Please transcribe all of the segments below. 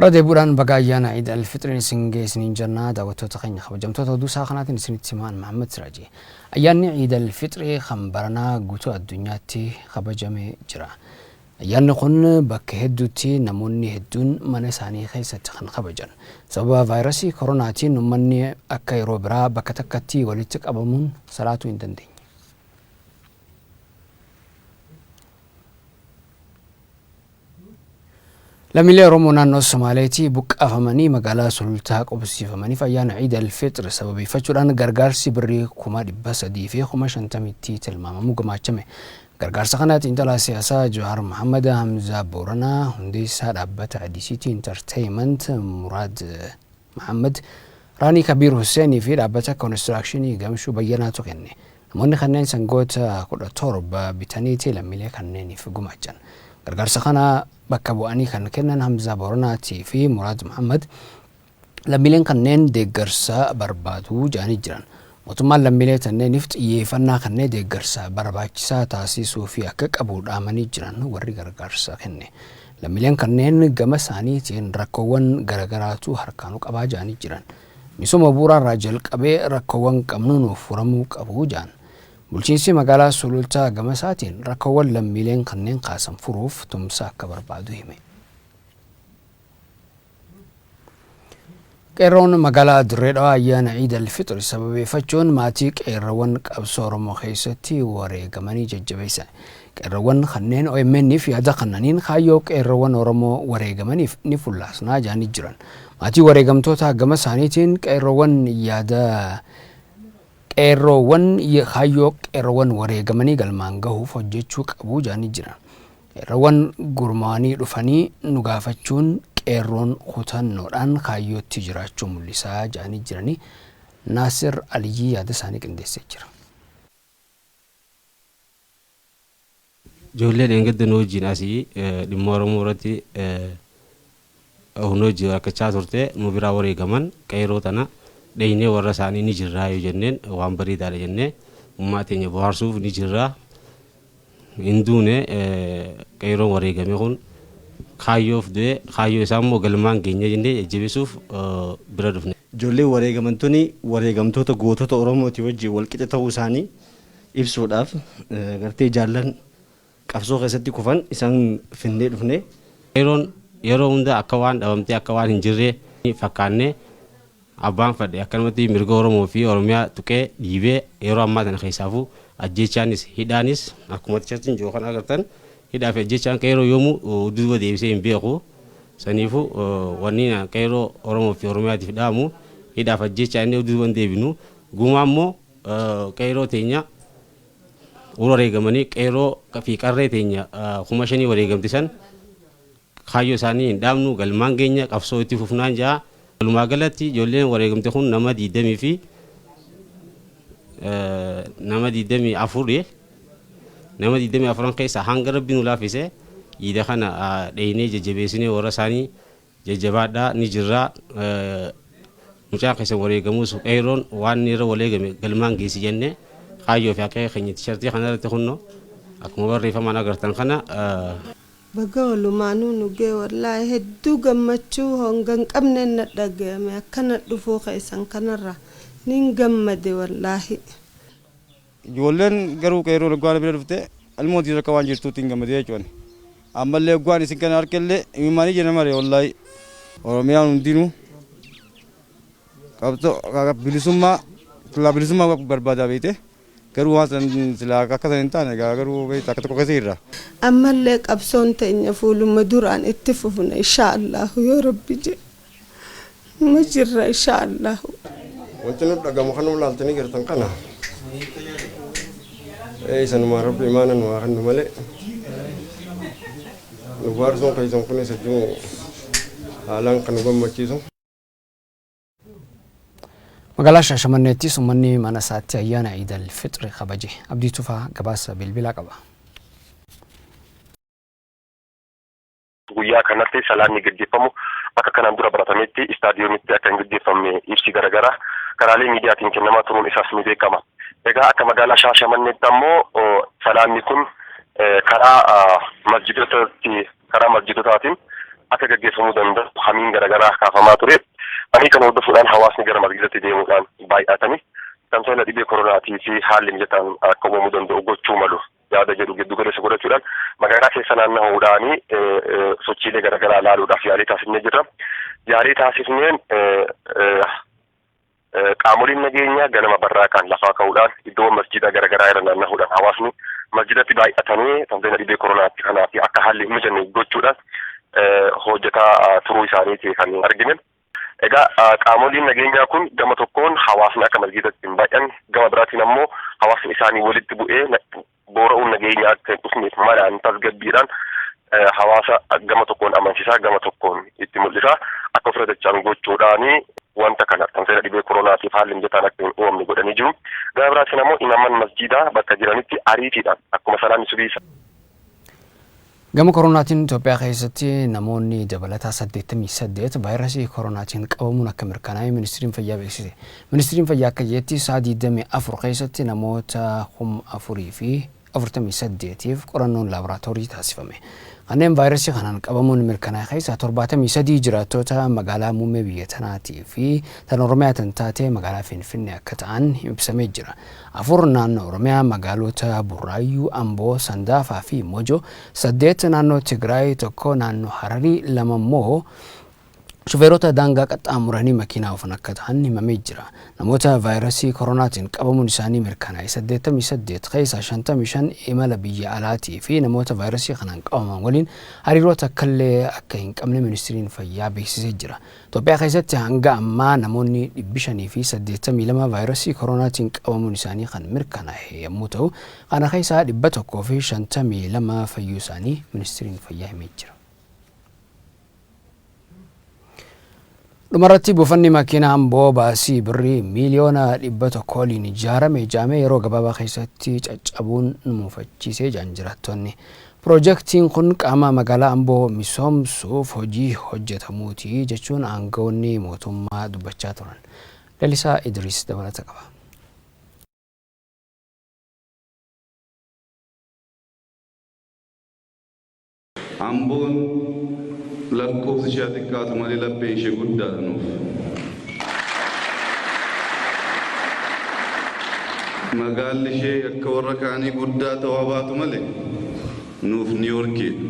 Irra deebi'uudhaan baga ayyaana Iid Alfixriin isin ga'e isiniin jenna daawwattoota keenya kabajamtoota oduu isaa kanaatiin isinitti himaan Mahammad Siraaji. Ayyaanni Iid Alfixrii kan baranaa guutuu addunyaatti kabajamee jira. Ayyaanni kun bakka hedduutti namoonni hedduun mana isaanii keessatti kan kabajan. Sababa vaayirasii koronaatiin ummanni akka yeroo biraa bakka takkatti walitti qabamuun salaatuu hin dandeenye. Lammiilee Oromoo naannoo Somaaleetii buqqaafamanii magaalaa Sulultaa qubsiifamaniif ayyaana Iid Alfixr sababeeffachuudhaan gargaarsi birrii 350,000tti tilmaamamu gumaachame. Gargaarsa kana xiinxalaa siyaasaa Jawaar Mohammad, Hamzaa Booranaa, hundeessaa dhaabbata Adisiitii Intarteeyiment Muraad Mohammad, Raanii Kabiir Husseenii fi dhaabbata Konistiraakshinii Gamshuu Bayyanaatu kenne. Namoonni kanneen sangoota 17 bitaniiti lammiilee kanneeniif gumaachan. Gargaarsa kana bakka bu'anii kan kennan Hamzaa Booranaatii fi Muraad Mohammad lammiileen kanneen deeggarsa barbaadu jedhanii jiran. Mootummaan lammiilee tanneeniif xiyyeeffannaa kennee deeggarsa barbaachisaa taasisuufii akka qabu dhaamanii jiran warri gargaarsa kenne. Lammiileen kanneen gama isaaniitiin rakkoowwan garagaraatu harkaa nu qabaa jedhanii jiran. Misooma bu'uuraarraa jalqabee rakkoowwan qabnu nuuf furamuu qabu jedhan. Bulchiinsi magaalaa Sulultaa gama isaatiin rakkoowwan lammiileen kanneen kaasan furuuf tumsa akka barbaadu hime. Qeerroon magaalaa Dirree Dhawaa ayyaana Iid Alfixir sababeeffachuun maatii qeerroowwan qabsoo Oromoo keessatti wareegamanii jajjabeessan. Qeerroowwan kanneen OMN'f yaada kennaniin kaayyoo qeerroowwan Oromoo wareegamaniif ni fullaasnaa jedhanii jiran. Maatii wareegamtootaa gama isaaniitiin qeerroowwan yaada qeerroowwan kaayyoo qeerroowwan wareegamanii galmaan gahuuf hojjechuu qabu jedhanii jiran. Qeerroowwan gurmaa'anii dhufanii nu gaafachuun qeerroon kutannoodhaan kaayyootti jiraachuu mul'isa jedhanii jiranii. Naasir Aliyyii yaada isaanii qindeessee jira. Ijoollee dheengadda nu wajjin asii dhimma Oromoo irratti nu wajjin rakkachaa turte nu biraa wareegaman qeerroo tana dheeynee warra isaanii ni jirraa yoo jenneen waan bareedaadha jennee ummaa teenya bohaarsuuf ni jirraa hin duune qeerroon wareegame kun kaayyoof du'e kaayyoo isaa immoo galmaan geenya jennee jajjabeessuuf bira dhufne. Ijoolleen wareegaman tuni wareegamtoota gootota Oromooti wajjin walqixa ta'uu isaanii ibsuudhaaf gartee jaallan qabsoo keessatti kufan isaan finnee dhufne. Qeerroon yeroo hunda akka waan dhabamtee akka waan hin jirree fakkaannee abbaan fadhe akkanumatti mirga Oromoo fi Oromiyaa tuqee dhiibee yeroo ammaa tana keessaafuu ajjeechaanis hidhaanis akkuma tishartiin jiru kan agartan hidhaa fi ajjeechaan qeerroo yoomuu duuba deebisee hin beeku. Saniifuu wanni qeerroo Oromoo fi Oromiyaatiif dhaamu hidhaaf ajjeechaa inni duuba hin deebinu. Gumaa immoo qeerroo teenya wareegamanii qeerroo fi qarree teenya 5,000 wareegamte san kaayyoo isaanii hin dhaabnu galmaan geenya qabsoo itti fufnaan ja'a. Walumaa galatti ijoolleen wareegamte kun nama diidamii fi nama diidamii afuri nama diidamii afuran keessaa hanga rabbi nu laaffise iida kana dheeynee jajjabeessinee warra isaanii jajjabaadhaa ni jirra. Mucaan keessan wareegamuus qeerroon waan inni irra waleegame galmaan geessi jennee kaayyoo fi akeeka keenya tishartii kana irratti kunno akkuma barreeffamaan agartan kana. Baga walumaanuu nu ga'e wallaahi hedduu gammachuu honga hin qabneen na dhagayame akkana dhufuu keessan kanarraa nin gammade wallaahi. Ijoolleen garuu qeerroon hoggaa na bira dhufte ilmoon tiyya takka waan jirtuutti hin gammadee jechuudha. Ammallee hoggaan isin kana arkellee imimmaan ija na mare wallaahi. Oromiyaan hundinuu qabsoo bilisummaa silaa bilisummaa barbaadaa beekte garuu waan san silaa akka san hin taane egaa garuu beekte akka tokko keessa jirra. Ammallee qabsoon teenya fuuluma duraan itti fufna inshaa Allaahu yoo Rabbi jedhe. Numa jirra inshaa Allaahu. Wanti nu dhagamu kanuma laaltanii gartan kana. Ee isanumaa rabbi imaana nu haa kennu malee. Nu baarsuun keessan kunis hedduu haalaan kan nu gammachiisu. Magaalaa Shaashamanneettis uummanni mana isaatti ayyaana Iid al-Fixri kabaje. Abdii Tufaa gabaasa bilbilaa qaba. Guyyaa kanatti salaanni gaggeeffamu akka kanaan dura baratametti istaadiyoomitti akka hin gaggeeffamne ibsi garagaraa karaalee miidiyaatiin kennamaa turuun isaas ni beekama. Egaa akka magaalaa Shaashamanneetti ammoo salaanni kun karaa masjidotatti karaa masjidotaatiin akka gaggeeffamuu danda'u hamiin garaagaraa kaafamaa ture. Hamii kana hordofuudhaan hawaasni gara masgiidatti deemuudhaan baay'atanii tamsa'ina dhibee koronaatii fi haalli mijataan akka uumamuu danda'u gochuu malu yaada jedhu giddu galeessa godhachuudhaan magaalaa keessa naanna'uudhaan sochiilee garaagaraa ilaaluudhaaf yaalii taasifnee jirra. Yaalii taasifneen qaamoliin nageenyaa ganama barraaqaan lafaa ka'uudhaan iddoowwan masjiida garaagaraa irra naanna'uudhaan hawaasni masjidatti baay'atanii tamsa'ina dhibee koronaatti kanaaf akka haalli hin mijanne gochuudhaan hojjetaa turuu isaaniiti kan argine. Egaa qaamoliin nageenyaa kun gama tokkoon hawaasni akka masjiidatti hin baay'anne, gama biraatiin ammoo hawaasni isaanii walitti bu'ee boora'uun nageenyaa akka hin dhufneef malaan tasgabbiidhaan hawaasa gama tokkoon amansiisaa, gama tokkoon itti mul'isaa akka ofirra dachaan gochuudhaani wanta kana tamsa'ina dhibee koronaatiif haalli mijataan akka hin uumamne godhanii jiru. Gama biraatiin ammoo imaamman masjiidaa bakka jiranitti ariitiidhaan akkuma salaamni subii Gama koronaatiin Itoophiyaa keessatti namoonni dabalataa 88 vaayirasii koronaatiin qabamuun akka mirkanaa'e Ministiriin Fayyaa beeksise. Ministiriin Fayyaa akka jedhetti sa'a 24 keessatti namoota 4048f qorannoon laaboraatoorii taasifame. Kanneen vaayirasii kanaan qabamuun mirkanaa'e keessaa 73 jiraattota magaalaa muummee biyya tanaatii fi tan Oromiyaa tan taate magaalaa Finfinnee akka ta'an ibsamee jira. 4 naannoo Oromiyaa magaalota Burraayyuu, Amboo, Sandaafaa fi Mojoo, 8 naannoo Tigraay, 1 naannoo Hararii, 2 immoo shufeerota daangaa qaxxaamuranii makiinaa oofan akka ta'an himamee jira. Namoota vaayirasii koronaatiin qabamuun isaanii mirkanaa'e 88 keessaa 55 imala biyya alaatii fi namoota vaayirasii kanaan qabaman waliin hariiroo takkallee akka hin qabne Ministiriin Fayyaa beeksisee jira. Itoophiyaa keessatti hanga ammaa namoonni 582 vaayirasii koronaatiin qabamuun isaanii kan mirkanaa'e yommuu ta'u, kana keessaa 152 fayyuu isaanii Ministiriin Fayyaa himee jira. Dhumarratti buufanni makiinaa Amboo baasii birrii miiliyoona 100 oliin ijaarame jaamee yeroo gabaabaa keessatti caccabuun nu muufachiise jedhan jiraattonni. Pirojektiin kun qaama magaalaa Amboo misoomsuuf hojii hojjetamuuti jechuun aangawoonni mootummaa dubbachaa turan. Lalisaa Idriis dabalata qaba. Amboon lakkoofsi ishee xiqqaatu malee lapheen ishee guddaadha nuuf. Magaalli ishee akka warra kaanii guddaa ta'uu baatu malee nuuf Niiwoorkiidha.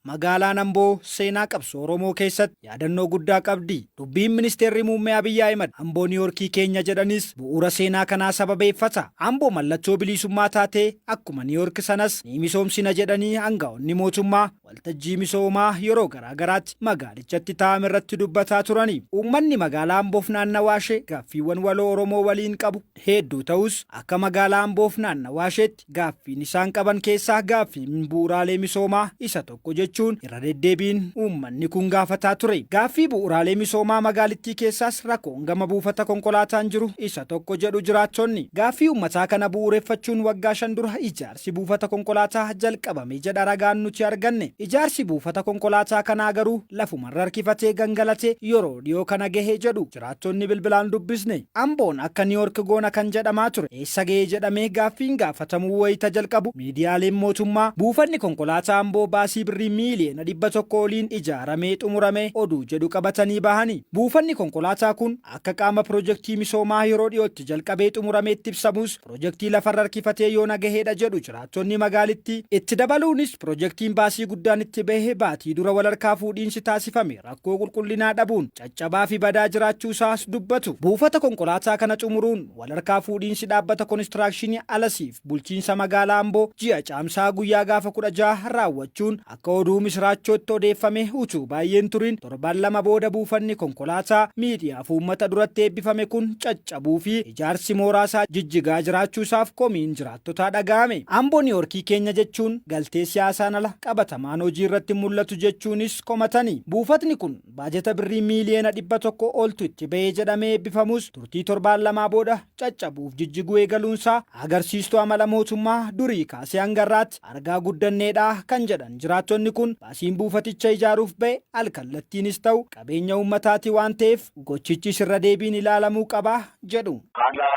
Magaalaan Amboo seenaa qabsoo Oromoo keessatti yaadannoo guddaa qabdi. Dubbiin Ministeerri Muummee Abiyyi Ahimad Amboo Niiwoorkii keenya jedhanis bu'uura seenaa kanaa sababeeffata. Amboo mallattoo bilisummaa taatee akkuma Niiwoork sanas ni misoomsina jedhanii aangaa'onni mootummaa waltajjii misoomaa yeroo garaa garaatti magaalichatti taa'ame irratti dubbataa turani. Uummanni magaalaa Amboof naannawaa ishee gaaffiiwwan waloo Oromoo waliin qabu hedduu ta'us akka magaalaa Amboof naannawaa isheetti gaaffiin isaan qaban keessaa gaaffiin bu'uuraalee misoomaa isa tokko jechuun irra deddeebiin uummanni kun gaafataa ture. Gaaffii bu'uuraalee misoomaa magaalittii keessaas rakkoon gama buufata konkolaataan jiru isa tokko jedhu jiraattonni. Gaaffii uummataa kana bu'uureffachuun waggaa 5 dura ijaarsi buufata konkolaataa jalqabame jedha ragaan nuti arganne. Ijaarsi buufata konkolaataa kanaa garuu lafumarra harkifatee gangalatee yeroo dhiyoo kana gahe jedhu jiraattonni bilbilaan dubbisne. Amboon akka Niiwoork goona kan jedhamaa ture eessa gahee jedhamee gaaffiin gaafatamuu wayita jalqabu miidiyaaleen mootummaa buufanni konkolaataa Amboo baasii birrii miiliyoona 100 oliin ijaaramee xumurame oduu jedhu qabatanii bahani. Buufanni konkolaataa kun akka qaama pirojektii misoomaa yeroo dhiyootti jalqabee xumurameetti ibsamus pirojektii lafarra harkifatee yoona gaheedha jedhu jiraattonni magaalittii. Itti dabaluunis pirojektiin baasii guddaan itti bahe baatii dura walharkaa fuudhiinsi taasifame rakkoo qulqullinaa dhabuun caccabaa fi badaa jiraachuu isaas dubbatu. Buufata konkolaataa kana xumuruun walharkaa fuudhiinsi dhaabbata konistiraakshinii Alasiif bulchiinsa magaalaa Amboo ji'a Caamsaa guyyaa gaafa 16 raawwachuun akka oduu misiraachootti odeeffame utuu baay'een turiin torban 2 booda buufanni konkolaataa miidiyaaf uummata duratti eebbifame kun caccabuu fi ijaarsi mooraasaa jijjigaa jiraachuusaaf komiin jiraattotaa dhaga'ame. Amboo Niiwoorkii keenya jechuun galtee siyaasaan ala qabatamaan hojii irratti mul'atu jechuunis komatani. Buufatni kun baajata birrii miiliyoona 100 oltu itti bahee jedhamee eebbifamus turtii torbaan 2 booda caccabuuf jijjiguu eegaluunsaa agarsiistuu amala mootummaa durii kaasee hanga har'aatti argaa guddanneedha kan jedhan jiraattonni kun baasiin buufaticha ijaaruuf bahe alkallattiinis ta'u qabeenya uummataati waan ta'eef gochichis irra deebiin ilaalamuu qaba jedhu. Haala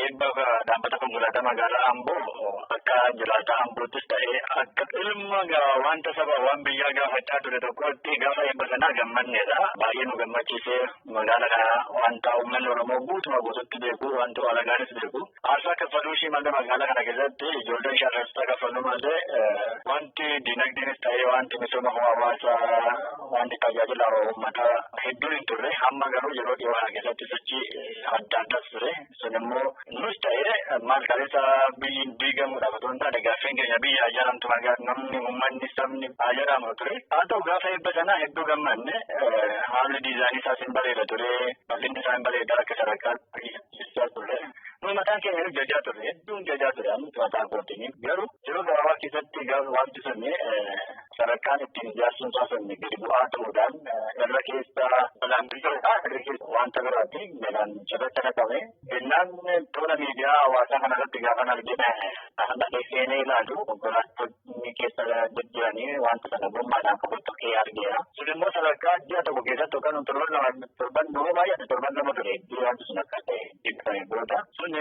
Eebba dhaabbata konkolaataa magaalaa Amboo akka jiraataa Amboottis ta'ee akka ilma wanta saba waan biyyaa gaafachaa ture tokkotti gaafa eebba sanaa gammanneedha. Baay'ee nu gammachiisee magaala kana wanta uummanni Oromoo guutuma guututti beeku, wanta alagaanis beeku. Aarsaa kaffaluu ishee malee magaalaa kana keessatti ijoolleen ishee aarsaa kaffaluu malee wanti dinagdeenis ta'ee wanti misooma hawaasaa wanti tajaajila uummataa hedduun hin turre. Amma garuu yeroo dhiyoo kana keessatti sochii adda addaas ture. Sun immoo nus ta'ee maal kaleessa biyyi diigamuudhaaf otoo hin taane gaaffeen keenya biyya ijaaramtu magaalaa namni uummanni sabni ijaaramuu ture. Haa ta'u gaafa eebba sanaa hedduu gammanne, haalli diizaayinii isaas hin bareeda ture, bal'inni isaa hin bareeda akka sadarkaa ture. Nu mataan keenya jajaa ture, hedduun jajaa ture amma mataan kootiin garuu yeroo gabaabaa keessatti gaafa wanti sun sadarkaan ittiin ijaarsuun isaa sun gadi bu'aa ta'uudhaan irra keessa balaan biqiloota irra keessa wanta biraatti jalaan cirracha naqame. Jennaan tola miidiyaa hawaasaa kanarratti gaafa argine dhaqee seenee ilaalu konkolaattonni keessa jijjiiranii wanta sana gommaadhaan qoqqottokee argeera. Sun immoo sadarkaa ji'a tokko keessatti yookaan torban 2, torban yeroo baay'ate torban 2 ture wanti sun akka ta'e dhiibbame booda. Sun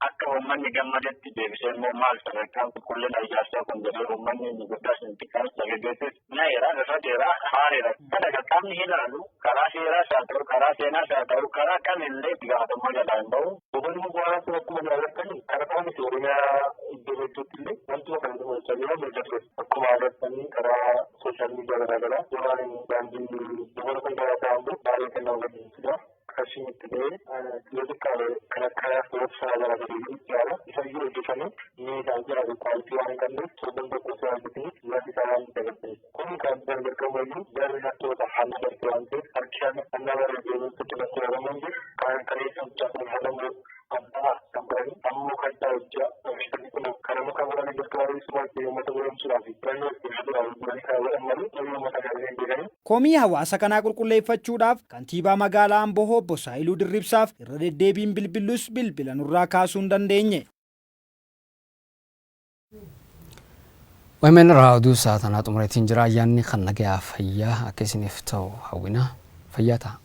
akka uummanni gammadetti deebisee immoo maal sadarkaan qulqullina ijaarsaa kun jedhee uummanni inni guddaa sun xiqqaanis dargaggeessis na'eera, rifateera, haareera. Kana qaamni ilaalu karaa seeraas haa ta'u, karaa seenaas haa ta'u, karaa kamillee itti gaafatamummaa jalaa hin bahu. Gobanni bu'aa sun akkuma jaallattani karaa miti Oromiyaa iddoo hedduutti illee wantuma kana hojjechaa jira mirga ture. Akkuma agartanii karaa sooshaal miidiyaa garaagaraa duraan daandii dubara konkolaataa Amboo baay'ee kan nama gaddisiisudha. Qarshiin itti ba'ee yoo xiqqaate kan akka roobsaa gara gadii jaala isa iyyuu hojjetame ni jira kwaalitii waan hin qabneef torban tokko osoo hojjetanii ijaarsi isaa waan dabartanii. Kun kan jalqabu iyyuu jarri hattoota hanna darte waan ta'eef harki hanna bara deemuutti bakka Oromoon jiru kan kaleessa hojjaa kun hanamu abbaa kan godhanii ammoo kan isaa hojjaa oomishtoonni kun kan muka muranii jalqaba ibsumaatti uummata goyoomsuudhaaf filannoo ittiin haduudhaaf godhanii kan godhan malee hojii uummata gaarii hin beekanii. Komii hawaasa kanaa qulqulleeffachuudhaaf kantiibaa magaalaa Amboo obbo Saayiluu Dirribsaaf irra deddeebiin bilbillus bilbila nurraa kaasuu hin dandeenye. OMN irraa oduu sa'a tanaa xumureetiin jira. Ayyaanni kan nagayaa fayyaa akka isiniif ta'u hawwina. Fayyaa ta'a.